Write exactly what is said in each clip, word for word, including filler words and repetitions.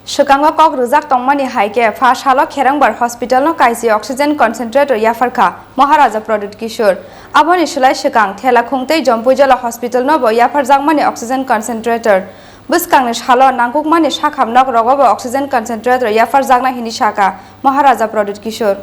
Swkango kok rwjak tongmani hai khe pha salo Kherengbar Hospital no kaisi oxygen concentrator yapharkha Maharaja Pradyut Kishore. Aboni swlai swkang Thela Khungtei Jompuijala Hospital no bo yapharjakmani oxygen concentrator. Bwskangni salo nangkukmani sakham nok rogo bo oxygen concentrator yapharjaknai hini sakha Maharaja Pradyut Kishore.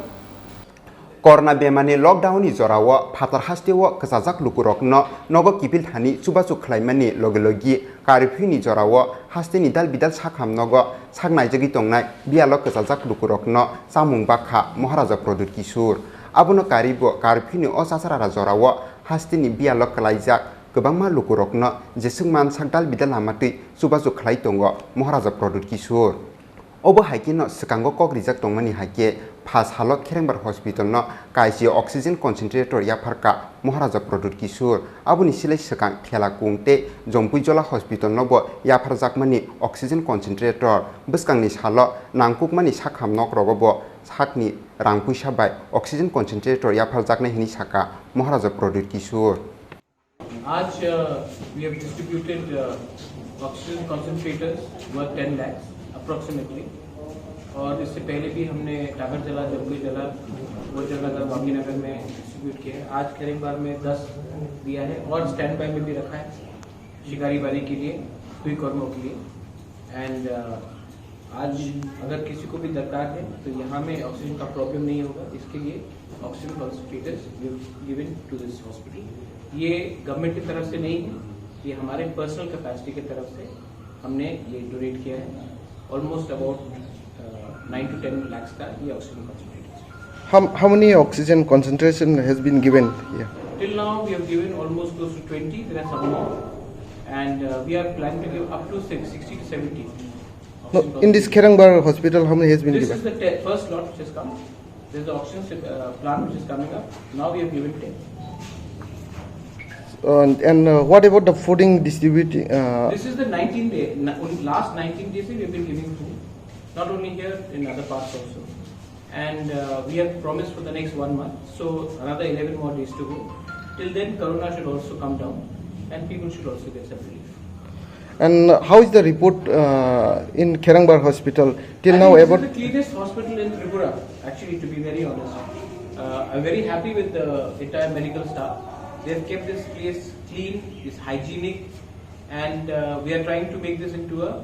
Corona bemani lockdown ni jorao phatar hasteo kwchajak lukurokno nogo kiphil thani chubachu khlaimani logi logi karphiyuni jorao hasteni dal bidal sakham nogo sak naijagwi tongnai biyalo kwchajak lukurokno chamung bakha Maharaja Pradyut Kishore. Abono karibo karphiyuni o chacharara jorao hasteni biyalo kwlaijak kwbangma lukurokno jeswk man sak dal bidal lama twi chubachu khlai tongo Maharaja Pradyut Kishore. Obo hai kheno swkango kok rijak tongmani hai khe pha salo Kherengbar Hospital no kaisi oxygen concentrator yapharkha Maharaja Pradyut Kishore. Aboni silai swkang Thela Khungtei Jompuijala Hospital no bo yapharjakmani oxygen concentrator. Bwskangni salo nangkukmani sakham nok rogo bo sakni rang puisa bai oxygen concentrator yapharjaknai hini sakha Maharaja Pradyut Kishore. आज, uh, we have distributed, uh, oxygen concentrators worth ten lakhs approximately, और इससे पहले भी हमने टागरजला, जम्बुईजला, गोलचरनगर, बांकीनगर में डिस्ट्रीब्यूट किया है। आज खेरेंगबार में दस दिया है और स्टैंड बाय में भी रखा है शिकारीबारी के लिए, दुई कर्मों के लिए। एंड आज अगर किसी को भी दरकार है तो यहाँ में ऑक्सीजन का प्रॉब्लम नहीं होगा, इसके लिए oxygen concentrators given to this hospital। ये गवर्नमेंट की तरफ से नहीं है, ये हमारे पर्सनल कैपेसिटी की तरफ से हमने ये डोनेट किया है। Almost about nine to ten lakhs का ये oxygen concentrators. How, how many oxygen concentration has been given here? Till now we have given almost close to twenty, there are some more, and uh, we are planning to give up to six, sixty to seventy. No, in this Kherengbar hospital, how many has been given? This is the te- first lot which has come. There's the oxygen uh, plant which is coming up. Now we have given ten. Uh, and uh, what about the fooding distributing? Uh, This is the nineteen day, n- only last nineteen days we have been giving food. Not only here, in other parts also. And uh, we have promised for the next one month, so another eleven more days to go. Till then, corona should also come down and people should also get some relief. And how is the report uh, in Kherengbar Hospital till now? This is about the cleanest hospital in Tripura, actually, to be very honest. Uh, I'm very happy with the entire medical staff. They've kept this place clean, it's hygienic, and uh, we are trying to make this into a,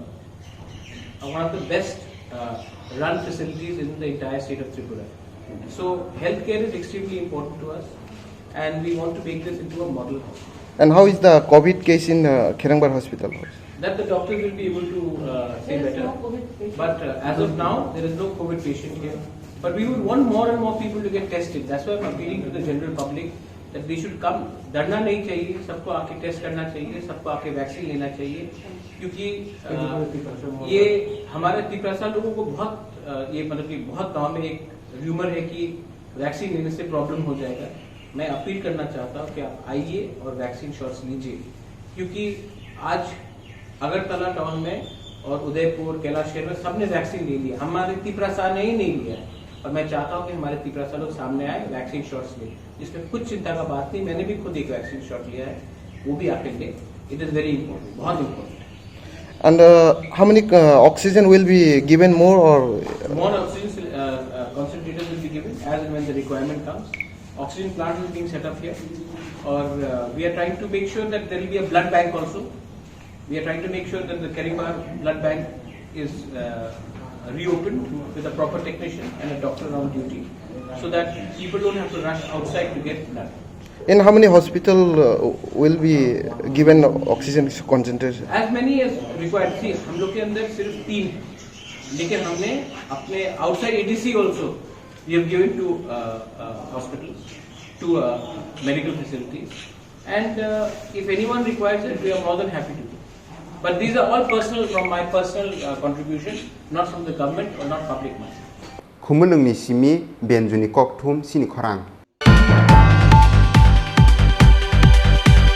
a one of the best uh, run facilities in the entire state of Tripura. So healthcare is extremely important to us, and we want to make this into a model hospital. And how is the COVID case in uh, Kherengbar Hospital? That the doctors will be able to uh, say better. But uh, as of now, there is no COVID patient here. But we would want more and more people to get tested. That's why I'm appealing to the general public that they should come. डरना नहीं चाहिए, सबको आके टेस्ट करना चाहिए, सबको आके वैक्सीन लेना चाहिए, क्योंकि अ, ये हमारे तिपरासा लोगों को बहुत अ, ये मतलब कि बहुत गांव में एक र्यूमर है कि वैक्सीन लेने से प्रॉब्लम हो जाएगा। मैं अपील करना चाहता हूँ कि आप आइए और वैक्सीन शॉट्स लीजिए, क्योंकि आज अगरतला टाउन में और उदयपुर, कैलाशहर में सबने वैक्सीन ले लिया, हमारे तिपरासा ने ही नहीं लिया है। और मैं चाहता हूँ कि हमारे तिपरासा लोग सामने आए, वैक्सीन शॉट्स लें। इसमें कुछ चिंता का बात नहीं, मैंने भी खुद एक वैक्सीन शॉट लिया है, वो भी आप लें। It is very important, बहुत important. And uh, how many uh, oxygen will be given more or? More oxygen uh, uh, concentrators will be given as and when the requirement comes. Oxygen plant is being set up here, or uh, we are trying to make sure that there will be a blood bank also. We are trying to make sure that the Kherengbar blood bank is uh, reopened with a proper technician and a doctor on duty, so that people don't have to rush outside to get blood. In how many hospital uh, will be given oxygen concentration? As many as required. See, हम लोग के अंदर सिर्फ तीन है, लेकिन हमने अपने outside ADC also we have given to uh, uh, hospitals, to uh, medical facilities, and uh, if anyone requires it, we are more than happy to do. But these are all personal, from my personal uh, contribution, not from the government or not public money. Khumulwngni simi Benjuni kokthum sini khorang.